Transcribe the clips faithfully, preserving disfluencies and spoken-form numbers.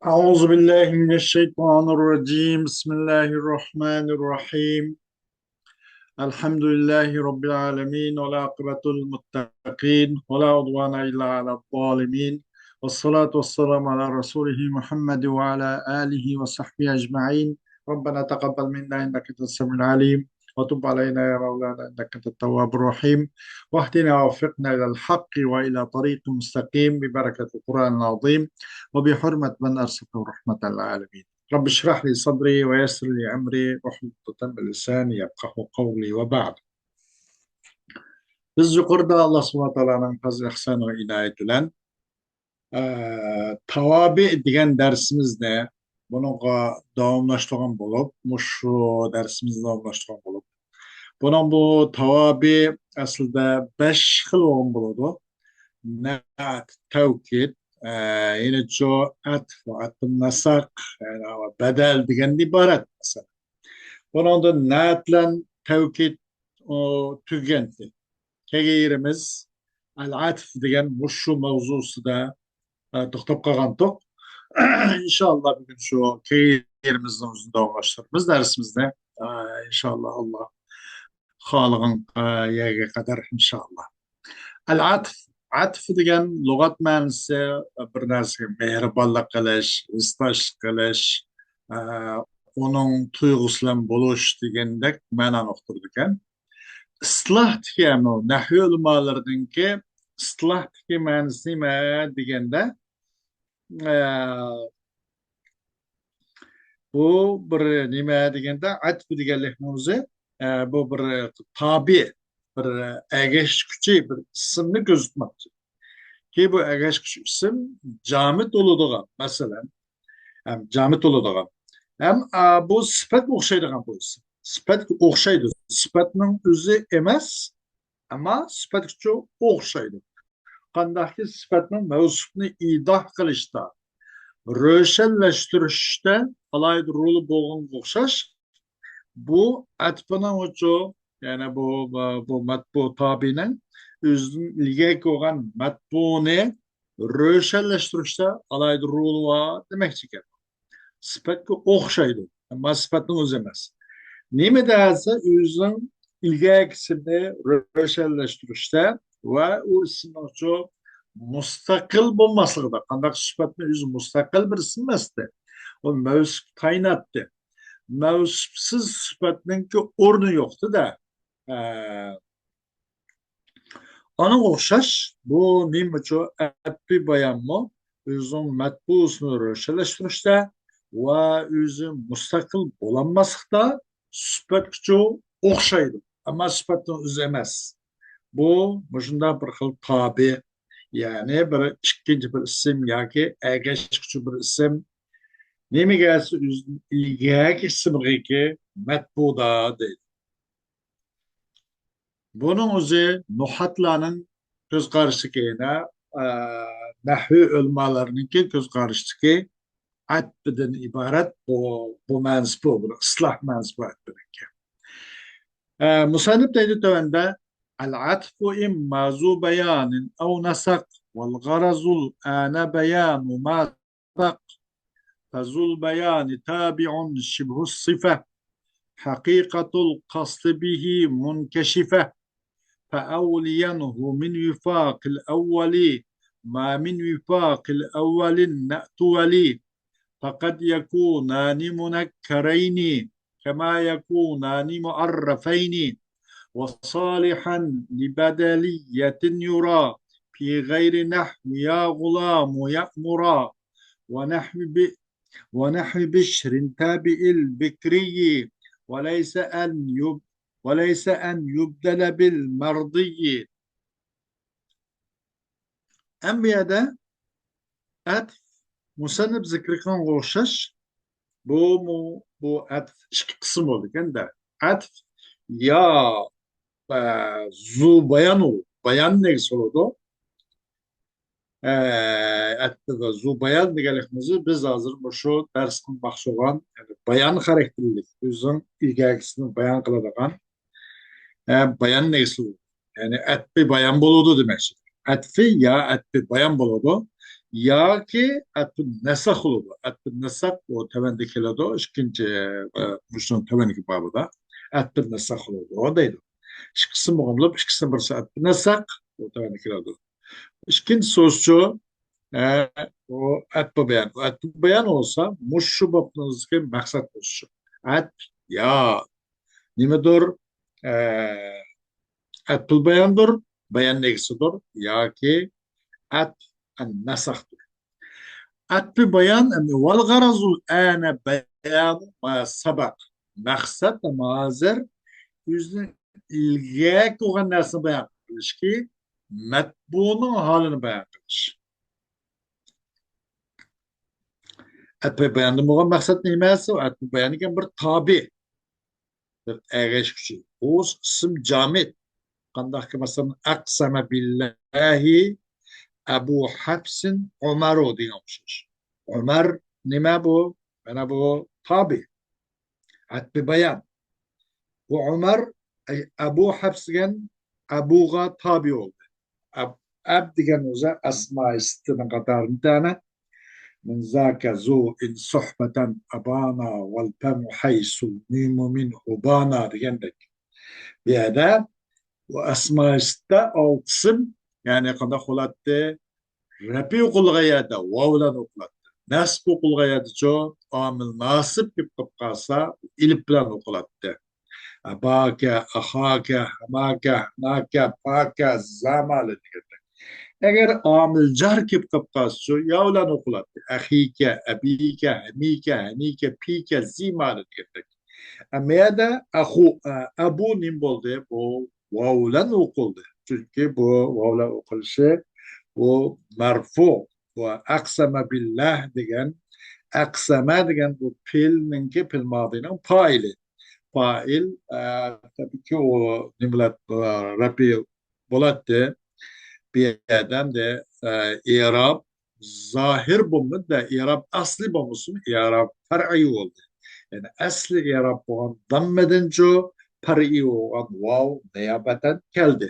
أعوذ بالله من الشيطان الرجيم. بسم الله الرحمن الرحيم. الحمد لله رب العالمين، والعاقبة للمتقين، ولا عدوان إلا على الظالمين، والصلاة والسلام على رسوله محمد وعلى آله وصحبه أجمعين. ربنا تقبل منا إنك أنت السميع العليم، وتب علينا يا مولانا إنك أنت التواب الرحيم، واهدنا ووفقنا إلى الحق وإلى طريق مستقيم ببركة القرآن العظيم وبحرمة من أرسلته رحمة للعالمين. رب اشرح لي صدري ويسر لي أمري واحلل عقدة من لساني يفقهوا قولي وبعد. بىز يۇقىرىدا ئاللا سۇبھانەھۇ ۋە تائالانىڭ پەزلى ئېھسانى ۋە ئىنايىتى بىلەن، ئە، تاۋابىئ دېگەن دەرسىمىزنى بۇنىڭغا داۋاملاشتۇرغان بولۇپ، مۇشۇ دەرسىمىزنى داۋاملاشتۇرغان بولۇپ، بۇنىڭ بۇ تاۋابىئ ئەسلىدە بەش خىل بولغان بولىدۇ. نەئت، تەۋكىد، ئە، يەنە شۇ ئەتف، ئەتف نەسەق، يەنى بەدەل دېگەندىن ئىبارەت مەسىلەن. بۇنىڭدا نەئت بىلەن تەۋكىد ئۇ، تۈگىگەنتى. كەلگەن يېرىمىز، ئەل-ئەتف دېگەن مۇشۇ ماۋزۇ ئۈستىدە، ئە، توختاپ قالغانتۇق. ئىنشائاللا، بۈگۈن شۇ كەلگەن يېرىمىزنىڭ ئۆزىنى داۋاملاشتۇرىمىز دەرسىمىزنى. ئە، ئىنشائاللا، ئاللا خالىغان، ئە، يەرگە قەدەر، ئىنشائاللا. ئەل-ئەتف. ئەتف دېگەن لۇغەت مەنىسى بىر نەرسىگە مېھرىبانلىق قىلىش، ھېسداشلىق قىلىش، ئە، ئۇنىڭ تۇيغۇسى بىلەن بولۇش دېگەندەك مەنانى ئۇقتۇرىدىكەن. ئىسلاھتىكى، ئەمما نەھۋى ئۆلىمالىرىنىڭكى ئىسلاھتىكى مەنىسى نېمە دېگەندە، ئە، بۇ بىر نېمە دېگەندە، ئەتف دېگەنلىكنىڭ ئۆزى، ئە، بۇ بىر تابىئ، بىر ئەگەشكۈچى، بىر ئىسىمنى كۆرسەتمەكچى. كى بۇ ئەگەشكۈچى ئىسىم جامىت بولىدىغان، مەسىلەن، ھەم جامىت بولىدىغان. ھەم، ئا، بۇ سۈپەتكە ئوخشايدىغان بۇ ئىسىم. سۈپەتكە ئوخشايدۇ. سۈپەتنىڭ ئۆزى ئەمەس، ئەمما سۈپەتكىچۇ ئوخشايدۇ. قانداقكى سۈپەتنىڭ مەۋسۇپنى ئىيضاھ قىلىشتا، روشەنلەشتۈرۈشتە ئالاھىدە رولى بولغانغا ئوخشاش، بۇ ئەتفنىڭ ئۇچۇ، يەنى بۇ، بۇ، بۇ مەتبۇ تابىئنىڭ ئۆزىدىن ئىلگەركى بولغان مەتبۇنى روشەنلەشتۈرۈشتە ئالاھىدە رولى بار دېمەكچىكەن. سۈپەتكە ئوخشايدۇ، ئەمما سۈپەتنىڭ ئۆزى ئەمەس. نېمە دېسە، ئۆزىنىڭ ئىلگەركىسىنى روشەنلەشتۈرۈشتە ۋە ئۇ ئىسىمنىڭچۇ مۇستەقىل بولماسلىقىدا، قانداق سۈپەتنى ئۆزى مۇستەقىل بىر ئىسىم ئەمەستى. ئۇ مەۋسۇپ تايىناتتى. مەۋسۇپسىز سۈپەتنىڭكى ئورنى يوقتى-دە. ئە، ئانىڭغا ئوخشاش، بۇ نېمىچۇ ئەتپى بايانمۇ ئۆزىنىڭ مەتبۇسىنى روشەنلەشتۈرۈشتە ۋە ئۆزى مۇستەقىل بولالماسلىقتا سۈپەتكىچۇ ئوخشايدۇ، ئەمما سۈپەتنىڭ ئۆزى ئەمەس. بۇ مۇشۇنداق بىر خىل تابىئ، يەنى بىر ئىككىنچى بىر ئىسىم ياكى ئەگەشكۈچى بىر ئىسىم. نېمىگە دېسە، ئۆزىدىن ئىلگەركى ئىسىمغىكى مەتبۇدا دەيدۇ. بۇنىڭ ئۆزى نۇھاتلارنىڭ كۆز قارىشىدىكى، يەنە، ئە، نەھۋى ئۆلىمالارنىڭكى كۆز قارىشىدىكى ئەتپىدىن ئىبارەت بۇ، بۇ مەنىسى بۇ، بۇ ئىسلاھ مەنىسى بۇ ئەتپىنىڭكى. ئە، مۇسەننىپ دەيدۇ تۆۋەندە، العطف إما ذو بيان أو نسق، والغرض الآن بيان ما سبق، فذو البيان تابع شبه الصفة، حقيقة القصد به منكشفة، فأولينه من وفاق الأول، ما من وفاق الأول النعت ولي، فقد يكونان منكرين، كما يكونان معرفين، وصالحا لبدلية يرى في غير نحو يا غلام يأمرا، ونحو ب-، ونحو بشر تابع البكري، وليس أن يب-، وليس أن يبدل بالمرضي. ئەمما بۇ يەردە ئەتف، مۇسەننىپ زىكرى قىلغانغا ئوخشاش، بۇمۇ، بۇ ئەتف ئىككى قىسىم بولىدىكەن-دە. ئەتف يا، ئە، زۇ بايان، ئۇ بايان نېگىسى بولىدۇ. ئە، ئەتف زۇ بايان دېگەنلىكىمىز بىز ھازىر مۇشۇ دەرس قىلماقچى بولغان، يەنى بايان خاراكتېرلىك، ئۆزىنىڭ ئىلگەركىسىنى بايان قىلىدىغان، ئە، بايان نېگىسى بولىدۇ. يەنى ئەتپى بايان بولىدۇ دېمەكچى. ئەتفى يا ئەتپى بايان بولىدۇ. ياكى ئەتپۇ نەسەخ بولىدۇ. ئەتپۇ نەسەخ ئۇ تۆۋەندە كېلىدۇ. ئىككىنچى، ئە، مۇشۇنىڭ تۆۋەندىكى بابىدا ئەتپۇ نەسەخ بولىدۇ دەيدۇ. ئىككىسى مۇغاملاپ، ئىككىسىنىڭ بىرسى ئەتپۇ نەسەخ، ئۇ تۆۋەندە كېلىدۇ. ئىككىنچى سۆزچۇ، ئە، ئۇ ئەتپۇ بايان. ئۇ ئەتپۇ بايان بولسا، مۇشۇ بابنىڭ مەقسەت بولۇشى. ئەتپ، يا، نېمىدۇر، ئە، ئەتپۇل باياندۇر، بايان ئىگىسىدۇر ياكى ئەتپ ئەن نەسەختۇر. ئەتپى بايان، يەنى ۋەل غەرەزۇل ئەنە بەيانۇ ما سەبەق. مەقسەت ھازىر ئۆزىنىڭ ئىلگەركى بولغان نەرسىنى بايان قىلىشكى، مەتبۇنىڭ ھالىنى بايان قىلىش. ئەتپى باياندىن بولغان مەقسەت نېمە؟ ئەتپى بايان دېگەن بىر تابى. بىر ئەگەشكۈچى. ئۇ ئىسىم جامىد. قانداقكى، مەسىلەن، ئەقسەمە بىللاھى ئەبۇ ھەپسىن ئۆمەرۇ دېگەن ئوخشاش. ئۆمەر نېمە بۇ؟ مانا بۇ تابى. ئەتپى بايان. بۇ ئۆمەر، ئەي، ئەبۇ ھەپس دېگەن ئەبۇغا تابى بولدى. ئەب، ئەب دېگەن ئۆزى ئەسمائى سىتتىنىڭ قاتارىدا تەنە. من زاكە زۇ ئىن سۇھبەتەن ئەبانا ۋەل پەمۇ ھەيسۇل مىمۇ مىن ھۇبانا دېگەندەك. بۇ يەردە بۇ ئەسمائى سىتتە ئالتە ئىسىم، يەنى قانداق بولاتتى؟ رەپئى ئوقۇلغان يەردە ۋاۋ بىلەن ئوقۇلاتتى. نەسب ئوقۇلغان يەردىچۇ ئامىل ناسىب كېلىپ قالسا ئېلىپ بىلەن ئوقۇلاتتى. ئەباكە، ئەخاكە، ھەماكە، ھەناكە، پاكە، زامالە دېگەندەك. ئەگەر ئامىل جار كېلىپ قالسىچۇ يا بىلەن ئوقۇلاتتى. ئەخىكە، ئەبىكە، ھەمىكە، ھەنىكە، پىكە، زىمالە دېگەندەك. ئەمما يەردە ئەخۇ، ئە، ئەبۇ نېمە بولدى؟ بۇ ۋاۋ بىلەن ئوقۇلدى. چۈنكى بۇ ۋاۋ بىلەن ئوقۇلۇشى بۇ مەرفۇ. بۇ ئەقسەمە بىللاھ دېگەن، ئەقسەمە دېگەن بۇ پېئىلنىڭكى، پېئىل مادىنىڭ پائىلى. پائىل، ئە، تەبىئىيكى ئۇ نېمە بىلەن، ئە، رەپئى بولاتتى. بۇ يەردە ئەمدى، ئە، ئېراب زاھىر بولمىدى، ئېراب ئەسلى بولمىسىمۇ، ئېراب پەرئىي بولدى. يەنى ئەسلى ئېراب بولغان داممىدىنچۇ پەرئىي بولغان ۋاۋ نىيابەتەن كەلدى.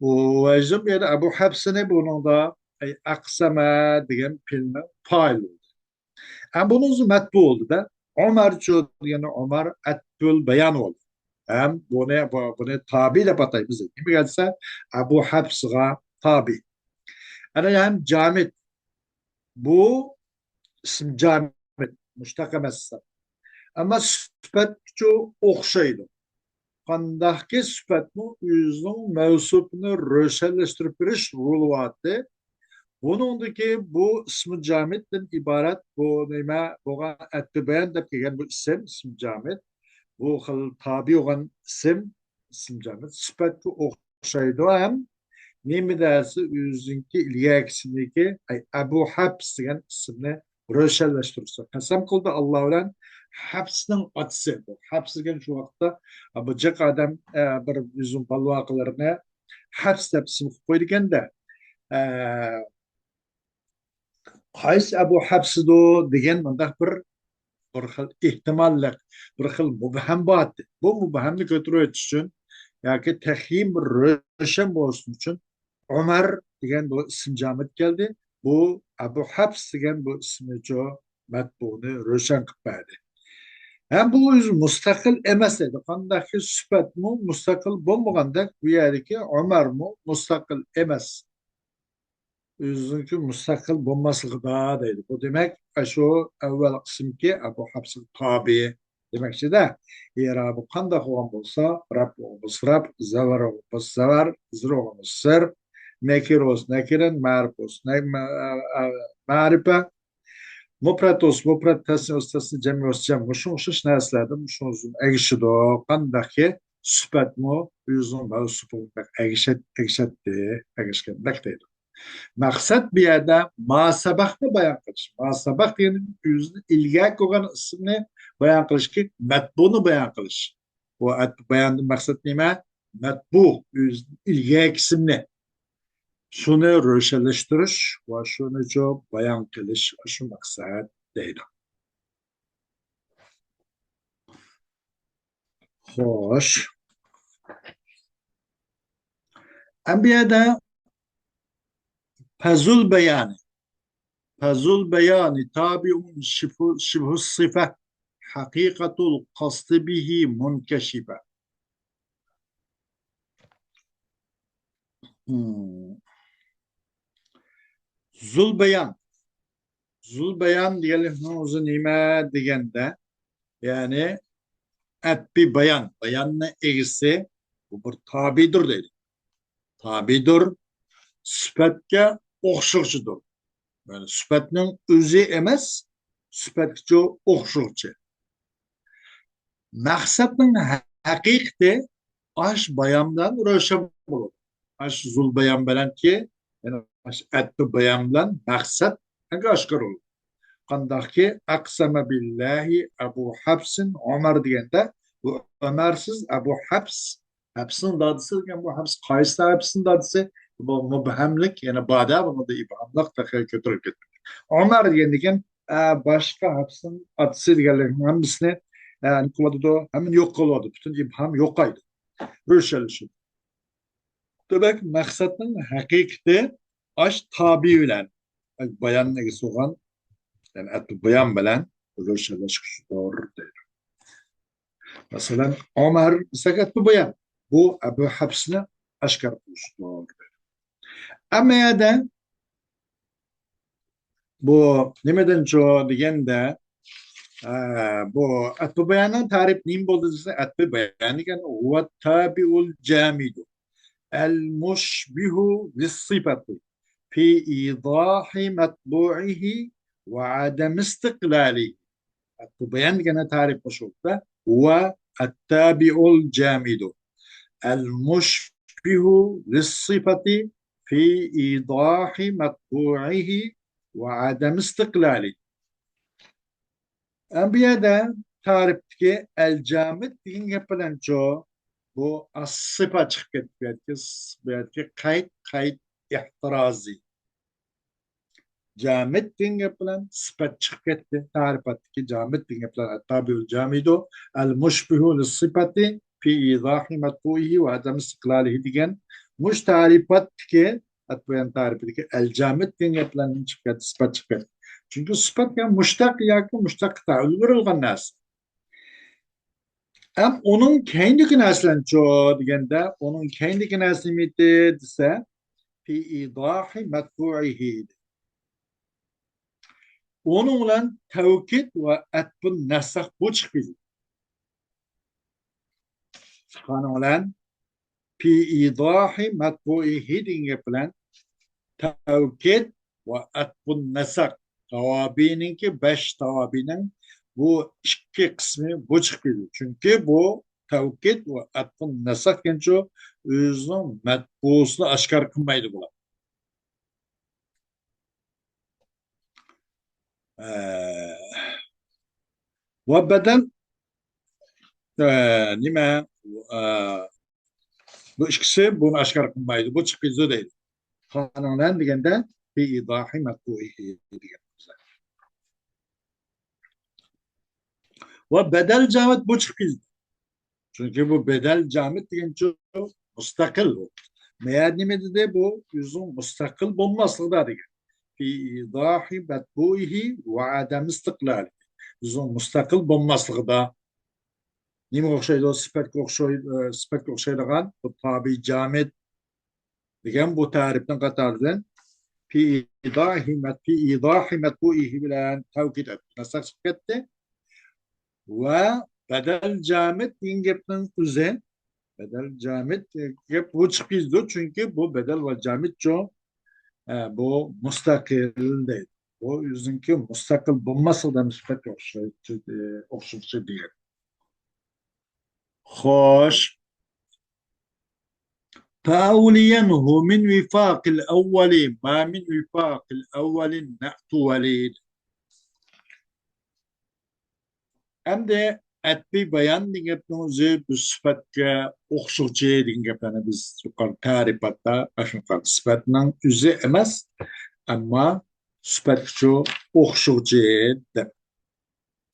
ئۇ ۋەجدىن بۇ يەردە ئەبۇ ھەپسىنى بۇنىڭدا، ئەي، ئەقسەمە دېگەن پېئىلنىڭ پائىلى بولدى. ھەم بۇنىڭ ئۆزى مەتبۇ بولدى-دە. ئۆمەرچۇ دېگەندە ئۆمەر ئەتپۇل بايان بولدى. ھەم بۇنى، بۇ، بۇنى تابى دەپ ئاتايمىز. نېمىگە دېسە، ئەبۇ ھەپسىغا تابى. ئەنە ھەم جامىد. بۇ ئىسىم جامىد، مۇشتەق ئەمەس. ئەمما سۈپەتچۇ ئوخشايدۇ. قانداقكى سۈپەتمۇ ئۆزىنىڭ مەۋسۇپىنى روشەنلەشتۈرۈپ بېرىش رولى بارتى. بۇنىڭدىكى بۇ ئىسمى جامىدتىن ئىبارەت بۇ نېمە بولغان ئەتپى بايان دەپ كەلگەن بۇ ئىسىم، ئىسمى جامىد. بۇ خىل تابى بولغان ئىسىم، ئىسمى جامىد. سۈپەتكە ئوخشايدۇ ھەم نېمە دەسە ئۆزىنىڭكى ئىلگەركىسىنىڭكى، ئەي، ئەبۇ ھەپس دېگەن ئىسىمنى روشەنلەشتۈرسە. قەسەم قىلدى ئاللا بىلەن، ھەپسنىڭ ئاتىسى. بۇ ھەپس دېگەن شۇ ۋاقىتتا، ئە، بۇ جىق ئادەم، ئە، بىر ئۆزىنىڭ بالىۋاقىلىرىنى ھەپس دەپ ئىسىم قىلىپ قويىدىكەن-دە. ئە، قايسى ئەبۇ ھەپسىدۇ دېگەن مۇنداق بىر، بىر خىل ئېھتىماللىق، بىر خىل مۇبھەم بار ئىدى. بۇ مۇبھەمنى كۆتۈرۈۋېتىش ئۈچۈن ياكى تېخىمۇ بىر روشەن بولسۇن ئۈچۈن ئۆمەر دېگەن بۇ ئىسىم جامىد كەلدى. بۇ ئەبۇ ھەپس دېگەن بۇ ئىسمىچۇ مەتبۇنى روشەن قىلىپ بەردى. ھەم بۇ ئۆزى مۇستەقىل ئەمەس دەيدۇ. قانداقكى سۈپەتمۇ مۇستەقىل بولمىغاندەك، بۇ يەردىكى ئۆمەرمۇ مۇستەقىل ئەمەس. ئۆزىنىڭكى مۇستەقىل بولماسلىقىدا دەيدۇ. بۇ دېمەك، ئاشۇ ئەۋۋەل قىسىمكى ئەبۇ ھەپسىگە تابى دېمەكچىدە. ئېرابى قانداق بولغان بولسا، رەپ بولسا رەپ، زەۋەر بولسا زەۋەر، زىر بولسا زىر، نەكىر بولسا نەكىرە، مەرىپ بولسا نە-، مە-، ئە، ئە، مەرىپە، مۇپرەت بولسا مۇپرەت، تەسنىيە بولسا تەسنىيە، جەمئىي بولسا جەم، مۇشۇ ئوخشاش نەرسىلەردە مۇشۇ ئەگىشىدۇ. قانداقكى سۈپەتمۇ ئۆزىنىڭ مەۋسۇپىغا ئەگىشەت-، ئەگىشەتتى، ئەگىشكەندەك دەيدۇ. مەقسەت بۇ يەردە ما سەبەقنى بايان قىلىش. ما سەبەق دېگەن ئۆزىنى ئىلگەركى بولغان ئىسىمنى بايان قىلىشكى، مەتبۇنى بايان قىلىش. بۇ ئەت-، باياندىن مەقسەت نېمە؟ مەتبۇ، ئۆزىنى ئىلگەركى ئىسىمنى. شۇنى روشەنلەشتۈرۈش ۋە شۇنىچۇ بايان قىلىش، شۇ مەقسەت دەيدۇ. خوش. ئەمدى بۇ يەردە پەزۇل بايانى. فذو البيان تابع شبه، شبه الصفة، حقيقة القصد به منكشفة. Hmm. Zul bayan. Zul bayan deganlikning o'zi nima deganda, ya'ni atbi bayan, bayanni egisi bu bir tobidir deydi. Tobidir, sifatga o'xshovchidir. Ya'ni sifatning o'zi emas, sifatga o'xshovchi. Maqsadning haqiqati ash bayon bilan ro'shan bo'ladi. Ash zul bayon bilanki, ya'ni ash atbi bayon bilan maqsad oshkor bo'ladi. Qandaqki, aqsama billahi Abu Hafsin Umar deganda, bu Umarsiz Abu Hafs, Hafsning dadisi degan bu Hafs qaysi Hafsning dadisi? Bu mubhamlik, yana bada bunda ibhamliq taqiga ko'tarib ketdi. Umar degandan keyin, a, boshqa Hafsning otasi deganlarning hammasini, a, nima qiladi? Hamma yo'q qiladi. Butun ibhom yo'qaydi. Ro'shanlashadi. Demak, maqsadning haqiqati ash tobi bilan, bayonni egasi bo'lgan, ya'ni atbi bayon bilan ro'shanlashuvchidir deydi. Masalan, Omar desak, atbi bayon. Bu Abu Hafsni oshkor qilishdir deydi. Ammo yerda bu nimadancho deganda, a, bu atbi bayonni ta'rif nima bo'ldi desa, atbi bayon degan huwa tabiul jamidu al mushbihu lis sifati fi idahi matbu'ihi va adam istiqlalihi. Atbi bayon degani ta'rif qo'shildi. Va attabiul jamidu al mushbihu lis sifati fi idahi matbu'ihi va adam istiqlali. Endi bu yerda ta'rifdagi al jamid degan gap bilancho bu as-sifa chiqib ketdi. Bu yerdagi, bu yerdagi qayd, qayd ehtiroziy. Jamid degan gap bilan sifat chiqib ketdi. Ta'rifatdagi jamid degan gap bilan attabiul jamidu al mushbihu lis sifati fi idahi matbu'ihi va adam istiqlalihi degan mush ta'rifatdagi, atbi bayon ta'rifidagi al jamid degan gap bilan chiqib ketdi, sifat chiqib ketdi. Chunki sifat ham mushtaq yoki mushtaq ta'ul berilgan narsa. Ham uning keyindagi narsalarnichu deganda, uning keyindagi narsa nima edi desa, fi idahi matbu'ihi. Uning bilan tavkid va atbun nasakh bu chiqib keldi. Chiqqani bilan fi idahi matbu'ihi degan gap bilan tavkid va atbun nasakh tavobiningki, besh tavobiyning bu ikki qismi bu chiqib keldi. Chunki bu tavkid va atbun nasakh degancha o'zining matbusini oshkor qilmaydi bular. Ee, va badal, ee, nima, ee, bu ikkisi buni oshkor qilmaydi. Bu chiqib keldi deydi. Qaninglan deganda fi idahi matbu'ihi degan. Va badal jamid bu chiqib keldi. Chunki bu badal jamid degancha mustaqil bu. Meğer nima dedi bu? O'zining mustaqil bo'lmasligida degan. Fi idahi matbu'ihi va adam istiqlali. O'zining mustaqil bo'lmasligida. Nimaga o'xshaydi? Sifatga o'xshaydi, e, sifatga o'xshaydigan bu tobi jamid degan bu ta'rifning qatoridan fi idahi mat-, fi idahi matbu'ihi bilan tavkid etdi. Nasakh chiqib ketdi. Va badal jamid degan gapning o'zi, badal jamid gap bu chiqib keldi, chunki bu badal va jamidcho, e, bu mustaqil deydi. Bu o'ziniki mustaqil bo'lmasligidan sifatga o'xshaydi, e, o'xshashi degan. Xo'sh. Ta'uliyan hu min vifaqil awwali, ma min vifaqil awwali na'tu valid. Endi atbi bayon degan gapning o'zi bu sifatga o'xshovchi degan gaplarni biz yuqori ta'rifatda, mana shunaqa sifatning o'zi emas, ammo sifatgacha o'xshovchi deb.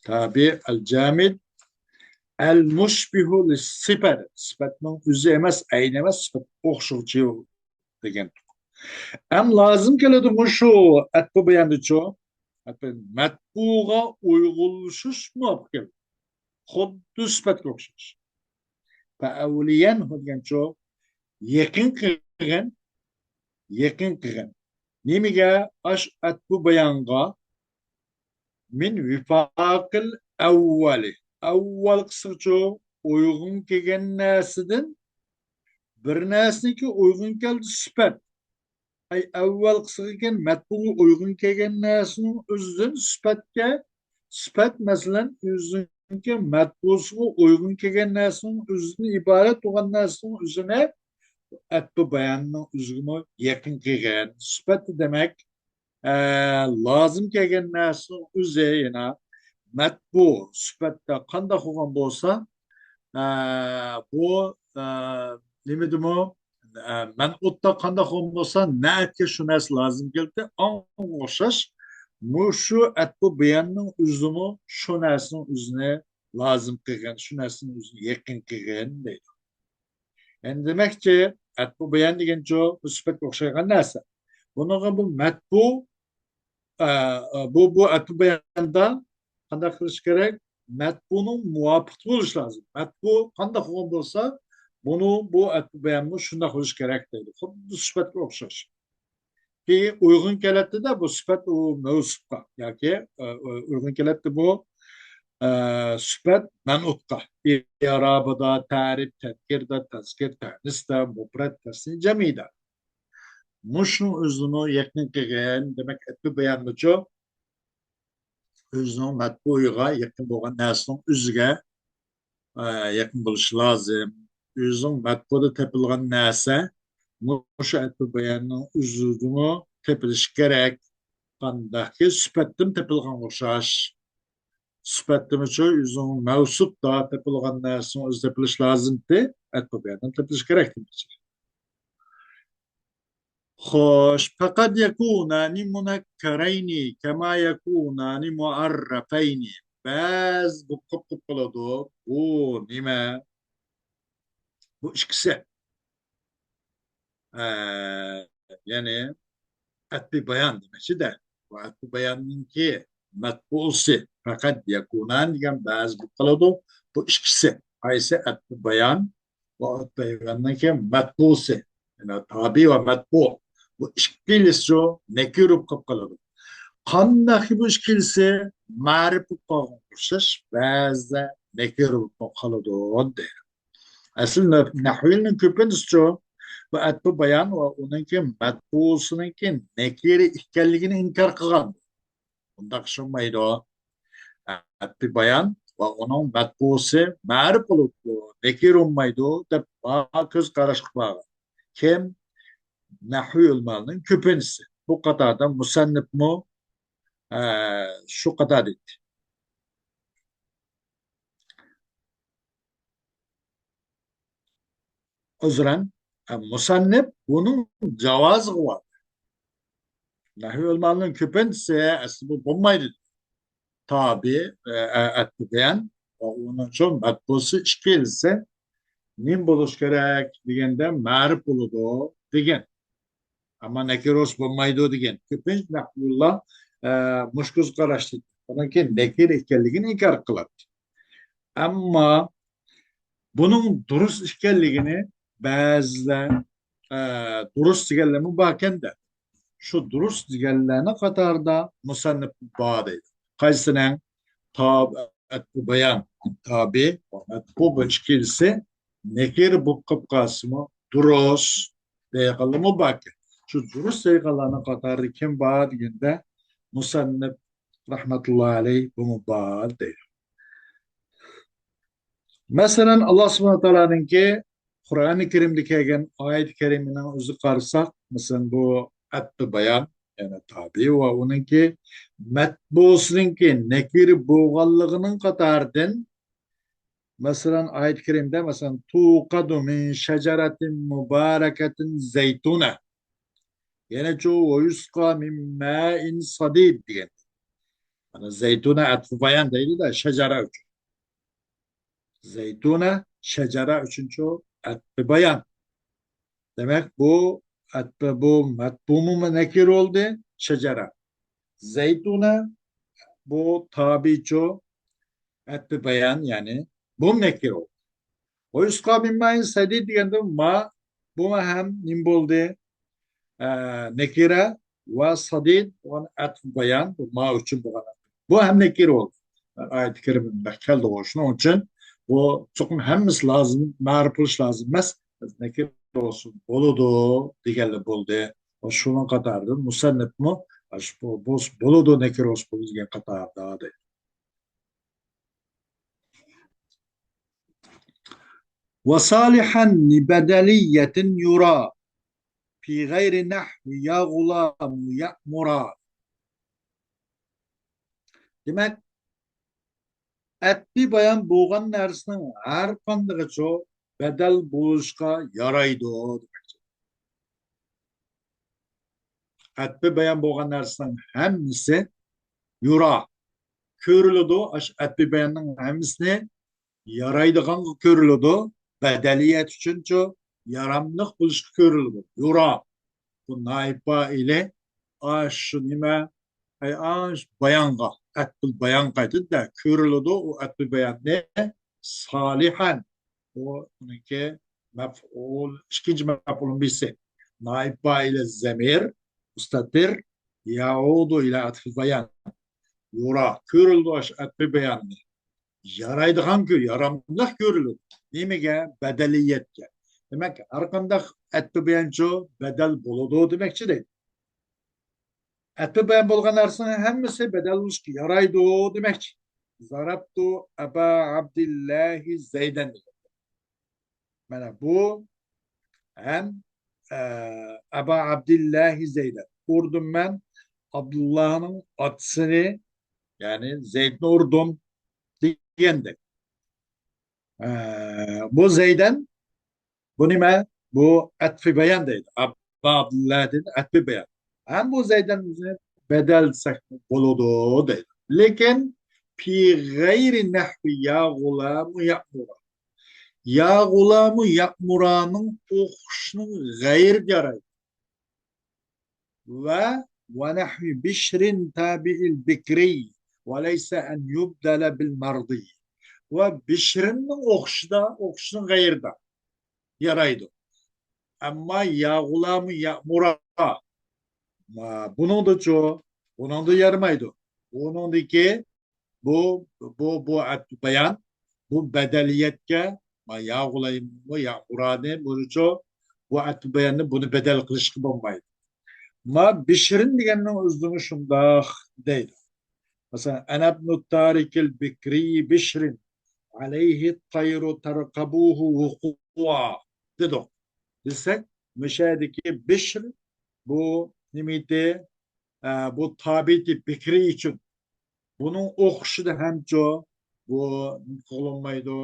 Tabi al jamid al mushbihu lis sifat. Sifatning o'zi emas, ayni emas, sifat o'xshovchi degan. ئەم لازىم كېلىدۇ مۇشۇ ئەتپۇ باياندىچۇ. مەتبۇغا ئۇيغۇنلىشىش مۇۋاپىق كېلىدۇ. خۇددى سۈپەتكە ئوخشاش. فەئەۋلىيەن دېگەنچۇ، يېقىن قىلغىن، يېقىن قىلغىن. نېمىگە؟ ئاش ئەتپۇ بايانغا. مىن ۋىفاقىل ئەۋۋەلى. ئەۋۋەلقىسىغىچۇ ئۇيغۇن كەلگەن نەرسىدىن بىر نەرسىنىڭكى ئۇيغۇن كەلدى سۈپەت. ئەي ئەۋۋەلقىسىغا كەلگەن مەتبۇغا ئۇيغۇن كەلگەن نەرسىنىڭ ئۆزىدىن سۈپەتكە، سۈپەت مەسىلەن ئۆزىنىڭكى مەتبۇسىغا ئۇيغۇن كەلگەن نەرسىنىڭ ئۆزىدىن ئىبارەت بولغان نەرسىنىڭ ئۆزىنى ئەتپۇ باياننىڭ ئۆزىگىمۇ يېقىن كەلگەن سۈپەت دېمەك. ئە، لازىم كەلگەن نەرسىنىڭ ئۆزى يەنە مەتبۇ سۈپەتتە قانداق بولغان بولسا، ئە، بۇ، ئە، نېمىدىمۇ، ئە، مەنئۇتتا قانداق بولغان بولسا، نەئەتكە شۇ نەرسە لازىم كەلدى. ئاڭغا ئوخشاش، مۇشۇ ئەتپۇ باياننىڭ ئۆزىمۇ شۇ نەرسىنىڭ ئۆزىنى لازىم قىلغان، شۇ نەرسىنىڭ ئۆزىنى يېقىن قىلغان دەيدۇ. يەنى دېمەكچى، ئەتپۇ بايان دېگەنچۇ، بۇ سۈپەتكە ئوخشايدىغان نەرسە. بۇنىڭغا بۇ مەتبۇ، ئە، ئە، بۇ، بۇ ئەتپۇ باياندا قانداق قىلىش كېرەك؟ مەتبۇنىڭ مۇۋاپىقى بولۇشى لازىم. مەتبۇ قانداق بولغان بولسا، بۇنىڭ، بۇ ئەتپۇ بايانمۇ شۇنداق بولۇشى كېرەك دەيدۇ. خۇددى سۈپەتكە ئوخشاش. كېيىن ئۇيغۇن كېلەتتى-دە، بۇ سۈپەت ئۇ مەۋسۇپقا ياكى، ئە، ئۇ-، ئۇيغۇن كېلەتتى بۇ، ئە، سۈپەت مەنئۇتقا. ئىرابىدا، تەرىپ، تەنكىردا، تەزكىر، تەئنىستە، مۇپرەت، تەسنىيە، جەمئىدە. مۇشۇنىڭ ئۆزىنىمۇ يېقىن قىلغىن، دېمەك، ئەتپۇ بايانمىچۇ؟ ئۆزىنىڭ مەتبۇيىغا يېقىن بولغان نەرسىنىڭ ئۆزىگە، ئە، يېقىن بولۇشى لازىم. ئۆزىنىڭ مەتبۇدا تېپىلغان نەرسە مۇشۇ ئەتپۇ باياننىڭ ئۆزىدىمۇ تېپىلىشى كېرەك. قانداقكى سۈپەتتىن تېپىلغانغا ئوخشاش. سۈپەتتىمۇچۇ ئۆزىنىڭ مەۋسۇپتا تېپىلغان نەرسىنىڭ ئۆزى تېپىلىشى لازىمتى؟ ئەتپۇ باياندىن تېپىلىشى كېرەك دېمەكچى. خوش، فقد يكونان منكرين كما يكونان معرفين. بەزى بولۇپ قېلىپ قالىدۇ. بۇ نېمە؟ بۇ ئىككىسى. ئە، يەنى ئەتپۇ بايان دېمەكچىدە. بۇ ئەتپۇ باياننىڭكى مەتبۇسى فەقەت يەكۇنان دېگەن بەزى بولۇپ قالىدۇ. بۇ ئىككىسى. قايسى ئەتپۇ بايان؟ بۇ ئەتپۇ باياننىڭكى مەتبۇسى. يەنى تابى ۋە مەتبۇ. بۇ ئىككىلىسى نەكىر بولۇپ قالىدۇ. قانداق بۇ ئىككىلىسى؟ مەرىپ بولۇپ قالغان ئوخشاش، بەزىدە نەكىر بولۇپ قالىدۇ دەيدۇ. ئەسلى نەھۋىيلىنىڭ كۆپىنچىسىچۇ بۇ ئەتپۇ بايان ۋە ئۇنىڭكى مەتبۇسىنىڭكى نەكىرە ئىكەنلىكىنى ئىنكار قىلغان. بۇنداق ئىش بولمايدۇ. ئەتپۇ بايان ۋە ئۇنىڭ مەتبۇسى مەرىپ بولۇپ، نەكىر بولمايدۇ دەپ كۆز قاراشقا بارغان. كىم؟ نەھۋىي ئۆلىمالىرىنىڭ كۆپىنچىسى. بۇ قاتاردا مۇسەننىپمۇ، ئە، شۇ قاتاردا ئىدى. ئۆزرەن، ئە، مۇسەننىپ بۇنىڭ جاۋازىغا باردى. نەھۋىي ئۆلىمالىرىنىڭ كۆپىنچىسى ئەسلى بۇ بولمايدۇ. تابى، ئە، ئە، ئەتپۇ بايان ۋە ئۇنىڭچۇ مەتبۇسى ئىككىلىسى نېمە بولۇش كېرەك دېگەندە مەرىپ بولىدۇ دېگەن. ئەمما نەكىر بولسا بولمايدۇ دېگەن. كۆپىنچە نەھۋىيلار، ئە، مۇشۇ كۆز قاراشتا. ئۇنىڭكى نەكىر ئىكەنلىكىنى ئىنكار قىلاتتى. ئەمما بۇنىڭ دۇرۇس ئىكەنلىكىنى بەزىلەر، ئە، دۇرۇس دېگەنلەرمۇ باركەن-دە. شۇ دۇرۇس دېگەنلەرنىڭ قاتارىدا مۇسەننىپ بار دەيدۇ. قايسىنىڭ؟ تاب-، ئەتپۇ بايان، تابى ۋە مەتبۇ بۇ ئىككىلىسى نەكىر بولۇپ قېلىپ قالسىمۇ دۇرۇس دەيدىغانلارمۇ باركەن. شۇ دۇرۇس دەيدىغانلارنىڭ قاتارىدا كىم بار دېگەندە، مۇسەننىپ رەھمەتۇللاھى ئەلەيھ بۇمۇ بار دەيدۇ. مەسىلەن، ئاللا سۇبھانەھۇ ۋە تائالانىڭكى قۇرئانى كەرىمدە كەلگەن ئايەت كەرىمىنىڭ ئۆزىگە قارىساق، مەسىلەن، بۇ ئەتپۇ بايان، يەنى تابى ۋە ئۇنىڭكى مەتبۇسىنىڭكى نەكىر بولغانلىقىنىڭ قاتارىدىن، مەسىلەن، ئايەت كەرىمدە، مەسىلەن، توقادۇ مىن شەجەرەتىن مۇبارەكەتىن زەيتۇنە. يەنىچۇ، ۋە يۇسقا مىن مائىن سەدىد دېگەن. مانا زەيتۇنە ئەتپۇ بايان دەيدۇ-دە، شەجەرە ئۈچۈن. زەيتۇنە شەجەرە ئۈچۈنچۇ ئەتپۇ بايان. دېمەك، بۇ، ئەتپى بۇ مەتبۇمۇ نەكىر بولدى، شەجەرە. زەيتۇنە بۇ تابىچۇ، ئەتپى بايان، يەنى بۇ نەكىر بولدى. ۋە يۇسقا مىن مائىن سەدىد دېگەندە ما، بۇ ھەم نېمە بولدى؟ ئە، نەكىرە ۋە سەدىد، ئەتپى بايان، بۇ ما ئۈچۈن بولغان. بۇ ھەم نەكىر بولدى. ئايەت كەرىمىدە كەلدى، شۇنىڭ ئۈچۈن بۇ چوقۇم ھەممىسى لازىم، مەرىپ بولۇش لازىم ئەمەس. نەكىر بولسۇن، بولىدۇ دېگەنلا بولدى. شۇنىڭ قاتارىدا مۇسەننىپمۇ، بولسا بولىدۇ، نەكىر بولسا بولىدۇ دېگەن قاتاردا دەيدۇ. وصالحا لبدلية يرى في غير نحو يا غلام يأمرا. دېمەك، ئەتپى بايان بولغان نەرسىنىڭ ھەر قاندىقىچۇ بەدەل بولۇشقا يارايدۇ دېمەكچى. ئەتپى بايان بولغان نەرسىنىڭ ھەممىسى يرى، كۆرۈلىدۇ. ئاشۇ ئەتپى باياننىڭ ھەممىسىنى يارايدىغانغا كۆرۈلىدۇ. بەدەلىيەت ئۈچۈنچۇ ياراملىق بولۇشقا كۆرۈلىدۇ. يرى. بۇ نائىب پائىلى ئاشۇ نېمە؟ ئەي، ئاشۇ بايانغا، ئەتپىل بايان قايتىدۇ-دە، كۆرۈلىدۇ ئۇ ئەتپىل باياننى. سالىھەن. ئۇ، ئۇنىڭكى مەپئۇل، ئىككىنچى مەپئۇل بىسى. نائىب پائىلى زەمىر، مۇستەتىر، يەئۇدۇ ئىلە ئەتپىل بايان. يرى، كۆرۈلىدۇ ئاشۇ ئەتپىل باياننى. يارايدىغان كۆ-، ياراملىق كۆرۈلىدۇ. نېمىگە؟ بەدەلىيەتكە. دېمەك، ھەر قانداق ئەتپى بايانچۇ بەدەل بولىدۇ دېمەكچى دەيدۇ. ئەتپى بايان بولغان نەرسىنىڭ ھەممىسى بەدەل بولۇشقا يارايدۇ دېمەكچى. زەرەبتۇ ئەبا ئابدىللاھى زەيدەن دېگەن. مانا بۇ ھەم، ئە، ئەبا ئابدىللاھى زەيدەن. ئۇردۇم مەن ئابدۇللانىڭ ئاتىسىنى، يەنى زەيدنى ئۇردۇم دېگەندەك. ئە، بۇ زەيدەن، بۇ نېمە؟ بۇ ئەتفى بايان دەيدۇ. ئەبا ئابدۇللاھدىن ئەتفى بايان. ھەم بۇ زەيدەن بىزنى بەدەل دېسەك بولىدۇ دەيدۇ. لېكىن، في غير نحو يا غلام يأمرا. يا غلام يأمرانىڭ ئوخشىشىنىڭ غەيرىدە يارايدۇ. ۋە، ونحو بشر تابع البكري وليس أن يبدل بالمرضي. ۋە بىشرنىڭ ئوخشىشىدا، ئوخشىشىنىڭ غەيرىدە يارايدۇ. ئەمما يا غۇلامۇ يەئمۇرا، ما، بۇنىڭدىچۇ؟ بۇنىڭدا يارىمايدۇ. بۇنىڭدىكى بۇ، بۇ، بۇ ئەتپى بايان، بۇ بەدەلىيەتكە، ما، يا غۇلامۇ يەئمۇرانى، بۇنىچۇ، بۇ ئەتپى باياننى، بۇنى بەدەل قىلىشقا بولمايدۇ. ما، بىشرىن دېگەننىڭ ئۆزىمۇ شۇنداق دەيدۇ. مەسىلەن، أنا ابن طارق البكري بشر عليه الطير ترقبه وقوعا دېدۇق. دېسەك، مۇشۇ يەردىكى بىشر بۇ نېمىتى؟ ئە، بۇ تابىتى بىكرى ئۈچۈن. بۇنىڭ ئوخشىشىدا ھەمچۇ بۇ قىلىنمايدۇ.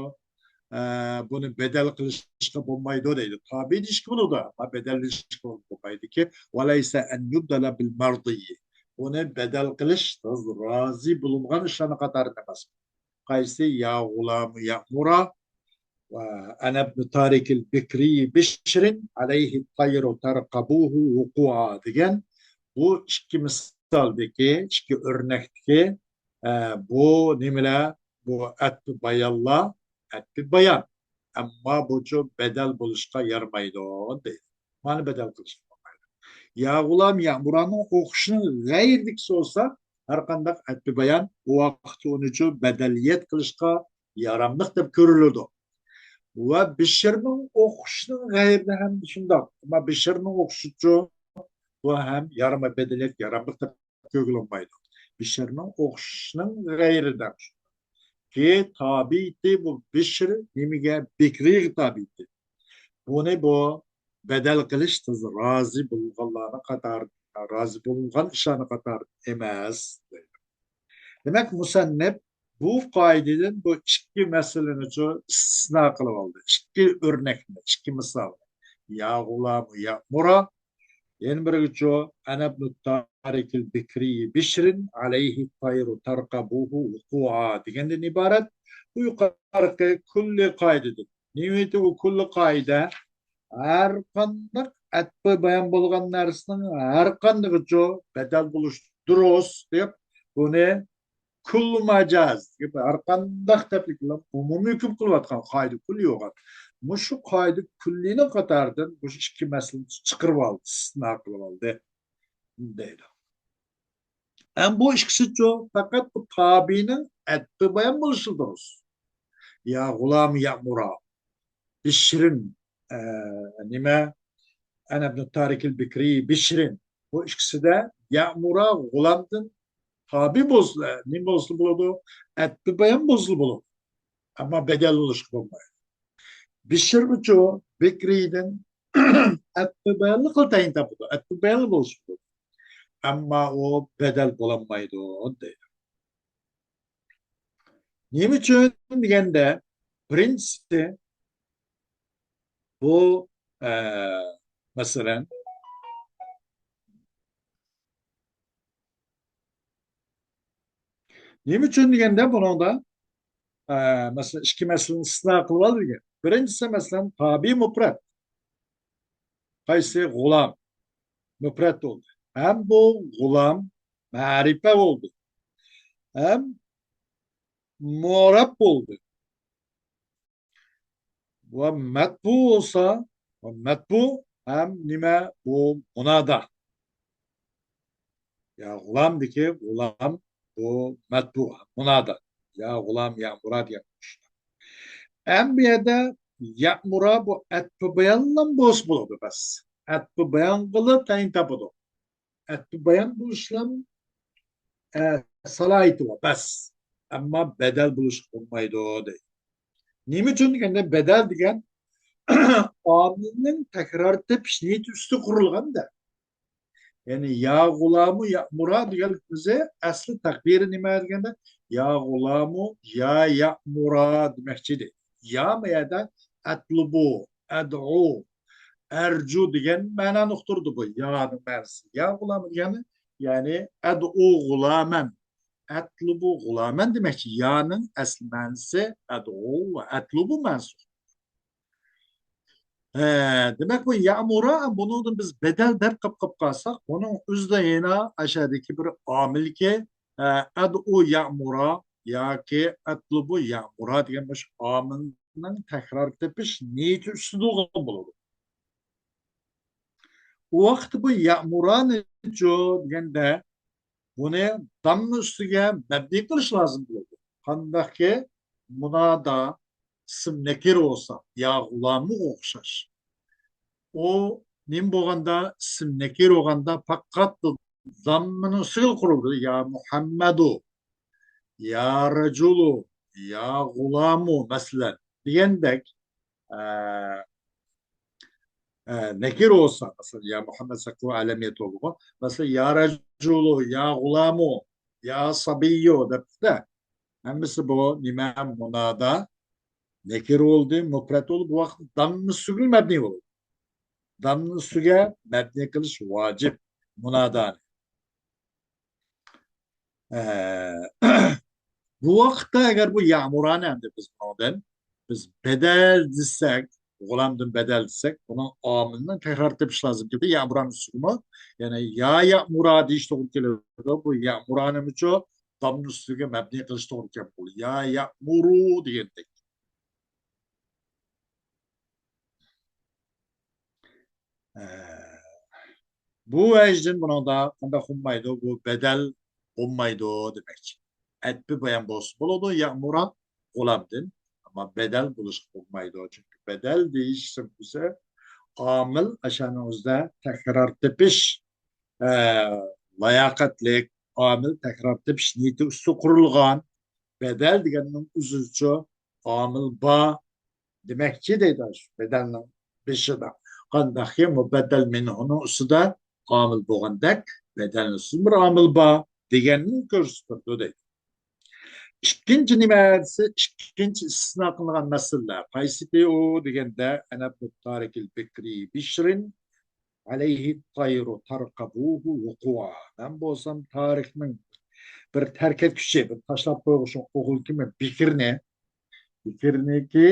ئە، بۇنى بەدەل قىلىشقا بولمايدۇ دەيدۇ. تابىي دېيىشكە بولىدۇ، ئەمما بەدەل دېيىشكە بولمايدۇكى. وليس أن يبدل بالمرضي. بۇنى بەدەل قىلىش رازى بولۇنغان ئىشلارنىڭ قاتارىدا ئەمەس. قايسى؟ يا غۇلامۇ يەئمۇرا ۋە أنا ابن طارق البكري بشر عليه الطير ترقبه وقوعا دېگەن بۇ ئىككى مىسالدىكى، ئىككى ئۆرنەكتىكى، ئە، بۇ نېمىلەر؟ بۇ ئەتپى بايانلار، ئەتپى بايان. ئەمما بۇچۇ بەدەل بولۇشقا يارىمايدۇ دەيدۇ. مانا بەدەل قىلىشقا بولمايدۇ. يا غۇلام يەئمۇرانىڭ ئوخشىشىنىڭ غەيرىدىكىسى بولسا، ھەر قانداق ئەتپى بايان ئۇ ۋاقىتتا ئۇنىچۇ بەدەلىيەت قىلىشقا ياراملىق دەپ كۆرۈلىدۇ. ۋە بىشرنىڭ ئوخشىشىنىڭ غەيرىدە ھەم شۇنداق. ئەمما بىشرنىڭ ئوخشىشىچۇ؟ بۇ ھەم يارىماي، بەدەلىيەت ياراملىق دەپ كۆرگىلى بولمايدۇ. بىشرنىڭ ئوخشىشىنىڭ غەيرىدە. كى تابىتى بۇ بىشر نېمىگە؟ بىكرىگە تابىتى. بۇنى بۇ بەدەل قىلىش، رازى بولغانلارنىڭ قاتارى، رازى بولۇنغان ئىشلارنىڭ قاتارى ئەمەس. دېمەك، مۇسەننىپ بۇ قائىدىدىن بۇ ئىككى مەسىلىنىچۇ ئىستىسنا قىلىپ ئالدى. ئىككى ئۆرنەكنى، ئىككى مىسالنى. يا غۇلامۇ يەئمۇرا، يەنە بىرىگىچۇ، أنا ابن طارق البكري بشر عليه الطير ترقبه وقوعا دېگەندىن ئىبارەت. بۇ يۇقىرىقى كۈللى قائىدىدىن. نېمىتى بۇ كۈللى قائىدە؟ ھەر قانداق ئەتپى بايان بولغان نەرسىنىڭ ھەر قاندىقىچۇ بەدەل بولۇشى دۇرۇس دەپ، بۇنى كۇللۇ ماجاز دەپ ھەر قانداق تەپلىك بىلەن ئومۇمىي ھۆكۈم قىلىۋاتقان قائىدە كۈللىي بولغان. مۇشۇ قائىدە كۈللىينىڭ قاتارىدىن مۇشۇ ئىككى مەسىلىنى چىقىرىۋالدى، ئىستىسنا قىلىۋالدى دەيدۇ. ئەم بۇ ئىككىسىچۇ پەقەت بۇ تابىنىڭ ئەتپى بايان بولۇشى دۇرۇس. يا غۇلام يەمۇرا، بىشرىن، ئە، نېمە، ئەنە ئىبنۇ تارىكىل بىكرى، بىشرىن. بۇ ئىككىسىدە يەمۇرا غۇلامدىن تابى بولسىلا، نېمە بولسىلا بولىدۇ؟ ئەتپى بايان بولسىلا بولىدۇ. ئەمما بەدەل بولۇشقا بولمايدۇ. بىشرمۇچۇ بىكرىدىن ئەتپى بايانلىقلا تەيىن تاپىدۇ. ئەتپى بايانلا بولۇشى بولىدۇ. ئەمما ئۇ بەدەل بولالمايدۇ دەيدۇ. نېمە ئۈچۈن دېگەندە، بىرىنچىسى، بۇ، ئە، مەسىلەن، نېمە ئۈچۈن دېگەندە، بۇنىڭدا، ئە، مەسىلەن، ئىككى مەسىلىنى ئىستىسنا قىلىۋالدىم. بىرىنچىسى، مەسىلەن، تابى مۇپرەت. قايسى؟ غۇلام. مۇپرەت بولدى. ھەم بۇ غۇلام مەرىپە بولدى. ھەم مۇئرەب بولدى. ۋە مەتبۇ بولسا، ۋە مەتبۇ ھەم نېمە؟ بۇ مۇنادا. يا غۇلامدىكى غۇلام بۇ مەتبۇ، مۇنادا. يا غۇلام، يەمۇرا دېگەن ئىشتا. ئەم بۇ يەردە يەمۇرا بۇ ئەتپى بايانلام بولسا بولىدۇ بەس. ئەتپى بايانغىلا تەيىن تاپىدۇ. ئەتپى بايان بولۇشلام، ئە، سالاھىيىتى بار بەس. ئەمما بەدەل بولۇشقا بولمايدۇ دەيدۇ. نېمە ئۈچۈن دېگەندە، بەدەل دېگەن ئامىلنىڭ تەكرار تېپىش نىيىتى ئۈستىگە قۇرۇلغان-دە. يەنى يا غۇلامۇ يەمۇرا دېگەن ئۆزى ئەسلى تەقدىرى نېمە دېگەندە، يا غۇلامۇ يا يەمۇرا دېمەكچى ئىدى. يا ما يەردە ئەتلۇبۇ، ئەدئۇ، ئەرجۇ دېگەن مەنانى ئۇقتۇرىدۇ بۇ يانىڭ مەنىسى. يا غۇلامۇ دېگەن، يەنى ئەدئۇ غۇلامەن، ئەتلۇبۇ غۇلامەن دېمەكچى. يانىڭ ئەسلى مەنىسى ئەدئۇ ۋە ئەتلۇبۇ مەنىسى. ھە، دېمەك، بۇ يەمۇرا، بۇنىڭدىن بىز بەدەل دەپ قاپ قاپ قالساق، بۇنىڭ ئۆزىدە يەنە ئاشادىكى بىر ئامىلكى، ھە، ئەدئۇ يەمۇرا ياكى ئەتلۇبۇ يەمۇرا دېگەن مۇشۇ ئامىلنىڭ تەكرار تېپىش نىيىتى ئۈستىدە بولغان بولىدۇ. ئۇ ۋاقىتتا بۇ يەمۇرانىچۇ دېگەندە، بۇنى دامما ئۈستىگە مەبنى قىلىش لازىم بولىدۇ. قانداقكى مۇنادا ئىسىم نەكىر بولسا، يا غۇلامۇغا ئوخشاش. ئۇ نېمە بولغاندا، ئىسىم نەكىر بولغاندا پەقەت داممىنىڭ ئۈستىگە قۇرۇلىدۇ. يا مۇھەممەدۇ، يا رەجۇلۇ، يا غۇلامۇ، مەسىلەن، دېگەندەك، ئە، ئە، نەكىر بولسا، مەسىلەن، يا مۇھەممەد سەققۇ ئەلەمىيەت بولىدىغۇ. مەسىلەن، يا رەجۇلۇ، يا غۇلامۇ، يا سابىييۇ دەپتۇ-دە. ھەممىسى بۇ نېمە؟ مۇنادا نەكىر بولدى، مۇپرەت بولدى. بۇ ۋاقىتتا دامما ئۈستىگە مەبنى بولىدۇ. دامما ئۈستىگە مەبنى قىلىش ۋاجىپ مۇنادانى. ئە، بۇ ۋاقىتتا ئەگەر بۇ يەمۇرانى ئەمدى بىز بۇنىڭدىن، بىز بەدەل دېسەك، غۇلامدىن بەدەل دېسەك، بۇنىڭ ئامىلىنى تەكرار تېپىش لازىم. يەمۇرانى ئۈستىگىمۇ، يەنى يا يەمۇرا دېيىش توغرا كېلىدۇ. بۇ يەمۇرانىمۇچۇ دامما ئۈستىگە مەبنى قىلىش توغرا كەپ بولىدۇ. يا يەمۇرۇ دېگەندەك. ئە، بۇ ۋەجدىن بۇنىڭدا قانداق بولمايدۇ؟ بۇ بەدەل بولمايدۇ دېمەكچى. ئەتپى بايان بولسا بولىدۇ، يەمۇرا غۇلامدىن. ئەمما بەدەل بولۇشقا بولمايدۇ. چۈنكى بەدەل دېيىش سۆزى ئامىل ئاشانىڭ ئۆزىدە تەكرار تېپىش، ئە، لاياقەتلىك ئامىل تەكرار تېپىش نىيىتى ئۈستىدە قۇرۇلغان. بەدەل دېگەننىڭ ئۆزىچۇ ئامىل بار دېمەكچى دەيدۇ شۇ بەدەلنىڭ بېشىدا. قانداقكى مۇبەددەل مىنھۇنىڭ ئۈستىدە ئامىل بولغاندەك، بەدەلنىڭ ئۈستىدە بىر ئامىل بار دېگەننى كۆرسىتىپ تۇرىدۇ دەيدۇ. ئىككىنچى نېمە دېسە، ئىككىنچى ئىستىسنا قىلىنغان مەسىلىلەر قايسىدى ئۇ دېگەندە، ئەنە بۇ تارىكىل بىكرى بىشرىن ئەلەيھى تايرۇ تەرقەبۇھۇ ۋۇقۇئا. مەن بولسام تارىكنىڭ بىر تەرك ئەتكۈچى، بىر تاشلاپ قويغۇچى ئوغۇل كېمە بىكرىنى، بىكرىنىكى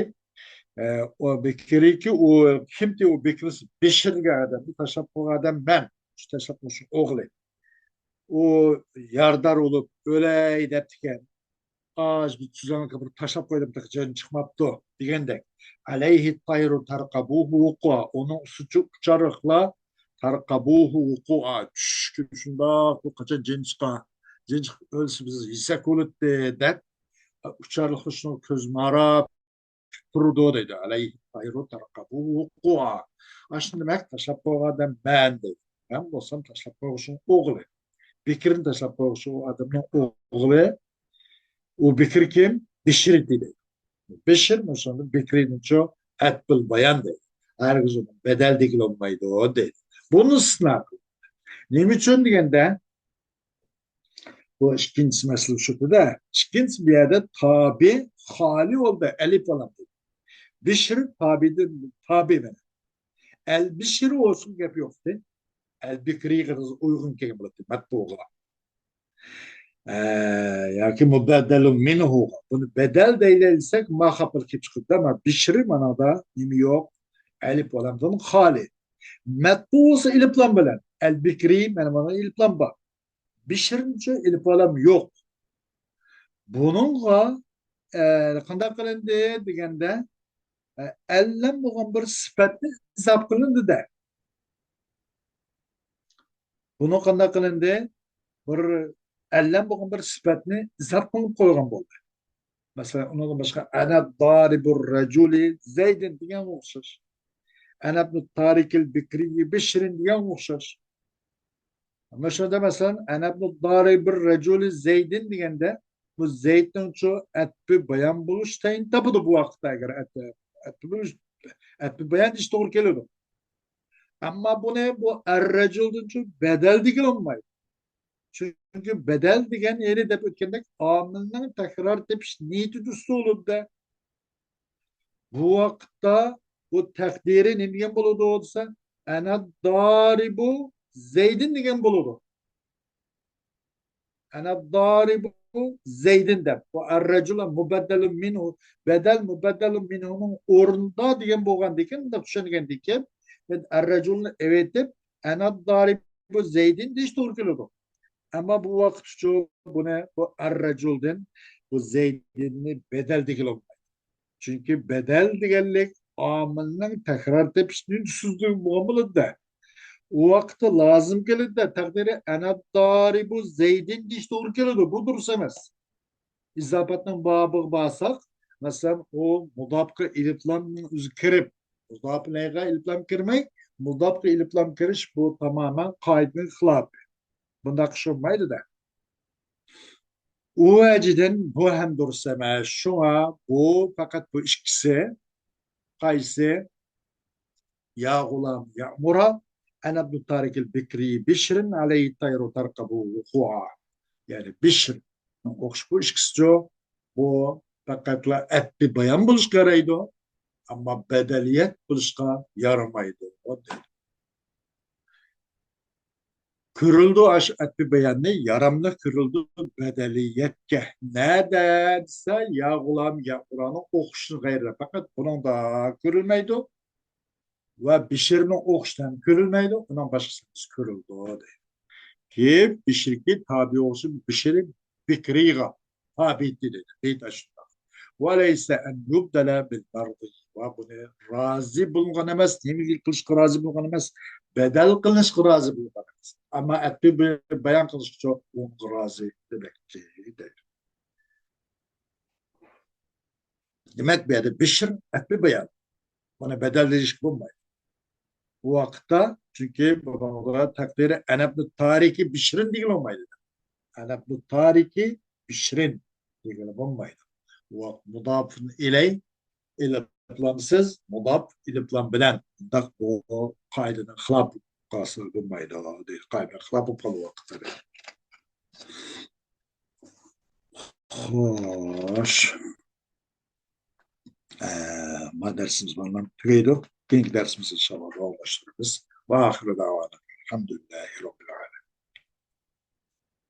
ئە، ئۇ بىكرىكى، ئۇ كىمتى؟ ئۇ بىكرىسى بىشىر دېگەن ئادەمنى تاشلاپ قويغان ئادەم مەن. شۇ تاشلاپ قويۇشنىڭ ئوغلى. ئۇ يارىدار بولۇپ ئۆلەي دەپتىكەن. ئاز بىر تۈزەڭلىككە بىر تاشلاپ قويدۇم، تېخى جېنى چىقماپتۇ دېگەندەك. ئەلەيھى تايرۇ تەرقەبۇھۇ ۋۇقۇئا. ئۇنىڭ ئۈستىچە ئۇچارلىقلار تەرقەبۇھۇ ۋۇقۇئا. چۈشكە شۇنداق، بۇ قاچان جېنى چىقار، جېنى چىقىپ ئۆلسە بىز يېسەك بولاتتى دەپ، ئۇچارلىقلار شۇنىڭغا كۆز ماراپ تۇرىدۇ دەيدۇ. ئەلەيھى تايرۇ تەرقەبۇھۇ ۋۇقۇئا. ئاشۇنى دېمەك، تاشلاپ قويغان ئادەم مەن دەيدۇ. مەن بولسام تاشلاپ قويغۇچىنىڭ ئوغلى. بىكرىنى تاشلاپ قويغۇچى ئۇ ئادەمنىڭ ئوغلى. ئۇ بىكرى كىم؟ بىشرى دەيدۇ. بىشر مۇشۇنى بىكرىنىچۇ ئەتپىل بايان دەيدۇ. ھەرگىز ئۇنى بەدەل دېگىلى بولمايدۇ دەيدۇ. بۇنى ئىستىسنا قىلىدۇ. نېمە ئۈچۈن دېگەندە، بۇ ئىككىنچى مەسىلە شۇدە. ئىككىنچى، بۇ يەردە تابى خالى بولدى، ئەلىپ ۋالام دېدى. بىشر تابىدىن، تابى مانا. ئەل بىشر بولسۇن گەپ يوقتى. ئەل بىكرىگە ئۇيغۇن كەلگەن بولاتتى مەتبۇغا. ئە، ياكى مۇبەددەلۇ مىنھۇغا. بۇنى بەدەل دەيلى دېسەك، ما خاپىل كېلىپ چىقىدۇ. ئەمما بىشرى مانادا نېمە يوق؟ ئەلىپ ۋالامدىن خالى. مەتبۇغىسى ئېلىپلام بىلەن. ئەل بىكرى، مانا، مانا ئېلىپلام بار. بىشرىنچە ئېلىپ ۋالام يوق. بۇنىڭغا، ئە، قانداق قىلىندى دېگەندە، ئە، ئەللەم بولغان بىر سۈپەتنى ئىزاپە قىلىندى-دە. بۇنىڭ قانداق قىلىندى؟ بىر ئەللەم بولغان بىر سۈپەتنى ئىزاپە قىلىپ قويغان بولدى. مەسىلەن، ئۇنىڭدىن باشقا، ئەنە دارىبۇر رەجۇلى زەيدىن دېگەنگە ئوخشاش. ئەنە ئىبنۇ تارىكىل بىكرىي بىشرىن دېگەنگە ئوخشاش. مەسىلەن، مەسىلەن، ئەنە ئىبنۇ دارىبۇر رەجۇلى زەيدىن دېگەندە، بۇ زەيدنىڭچۇ ئەتپى بايان بولۇش تەيىن تاپىدۇ بۇ ۋاقىتتا، ئەگەر ئەتپى، ئەتپى بولۇش، ئەتپى بايان دېيىش توغرا كېلىدۇ. ئەمما بۇنى بۇ ئەررەجۇلدىنچۇ بەدەل دېگىلى بولمايدۇ. چۈنكى بەدەل دېگەن يەنە دەپ ئۆتكەندەك ئامىلنىڭ تەكرار تېپىش نىيىتىدە ئۇسۇلىدا. بۇ ۋاقىتتا بۇ تەقدىرى نېمە دېگەن بولىدۇ دېسە، ئەنە دارىبۇ زەيدىن دېگەن بولىدۇ. ئەنە دارىبۇ زەيدىن دەپ، بۇ ئەررەجۇل مۇبەددەلۇ مىنھۇ، بەدەل مۇبەددەلۇ مىنھۇنىڭ ئورنىدا دېگەن بولغاندىكىن، مۇنداق چۈشەنگەندىكىن، ئەررەجۇلنى ئەۋېتىپ، ئەنە دارىبۇ زەيدىن دېيىش توغرا كېلىدۇ. ئەمما بۇ ۋاقىت ئۈچۈن بۇنى، بۇ ئەررەجۇلدىن بۇ زەيدىننى بەدەل دېگىلى بولمايدۇ. چۈنكى بەدەل دېگەنلىك ئامىلنىڭ تەكرار تېپىش نىيىتىدە بولغان بولىدۇ-دە. ئۇ ۋاقىتتا لازىم كېلىدۇ-دە، تەقدىرى ئەنە دارىبۇ زەيدىن دېيىش توغرا كېلىدۇ. بۇ دۇرۇس ئەمەس. ئىزاپەتنىڭ بابىغا بارساق، مەسىلەن، ئۇ مۇداپقا ئېلىپلامنىڭ ئۆزى كىرىپ، مۇداپىلەيگە ئېلىپلام كىرمەي، مۇداپقا ئېلىپلام كىرىش بۇ تامامەن قائىدىنىڭ خىلاپى. بۇنداق ئىش بولمايدۇ-دە. ئۇ ۋەجىدىن بۇ ھەم دۇرۇس ئەمەس. شۇڭا بۇ پەقەت بۇ ئىككىسى، قايسى؟ يا غۇلام يەئمۇرا، ئەنە ئىبنۇ تارىكىل بىكرى بىشرىن ئەلەيھى تايرۇ تەرقەبۇ ۋۇقۇئا. يەنى بىشر ئوخشاش بۇ ئىككىسىچۇ؟ بۇ پەقەتلا ئەتپى بايان بولۇشقا يارايدۇ، ئەمما بەدەلىيەت بولۇشقا يارىمايدۇ. كۆرۈلىدۇ ئاشۇ ئەتپى باياننى ياراملىق كۆرۈلىدۇ بەدەلىيەتكە. نەدە دېسە، يا غۇلام يەئمۇرانىڭ ئوخشىشىدىن غەيرى، پەقەت بۇنىڭدا كۆرۈلمەيدۇ. ۋە بىشرنىڭ ئوخشىشىدىن كۆرۈلمەيدۇ، ئۇنىڭ باشقىسى كۆرۈلىدۇ دەيدۇ. كىم؟ بىشركى تابى بولغۇچى بىشرى بىكرىغا تابىئىتى دەيدۇ. بەيت ئاشۇنداق. وليس أن يبدل بالمرضي. ۋە بۇنى رازى بولغان ئەمەس، نېمە قىلىشقا رازى بولغان ئەمەس، بەدەل قىلىشقا رازى بولغان ئەمەس. ئەمما ئەتپى بايان قىلىشقىچۇ ئۇنىڭغا رازى دېمەكچى دەيدۇ. دېمەك، بۇ يەردە بىشر ئەتپى بايان. بۇنى بەدەل دېيىشكە بولمايدۇ. بۇ ۋاقىتتا، چۈنكى بۇنىڭدا تەقدىرى ئەنە ئىبنۇ تارىكى بىشرىن دېگىلى بولمايدۇ. ئەنە ئىبنۇ تارىكى بىشرىن دېگىلى بولمايدۇ. بۇ ۋاقىت مۇداپىن ئىلەي ئېلىپلامسىز، مۇداپ ئېلىپلام بىلەن. بۇنداق بۇ قائىدىنىڭ خىلاپى قالسا بولمايدۇ. قائىدە خىلاپ بولۇپ قالغان ۋاقىتتا. خوش. ئە، ما دەرسىمىز مانا تۈگەيدۇ. كېيىنكى دەرسىمىزدە ئىنشاللا داۋاملاشتۇرىمىز. ۋە ئاخىرى دەۋانا ئەلھەمدۇلىللاھى رەببىل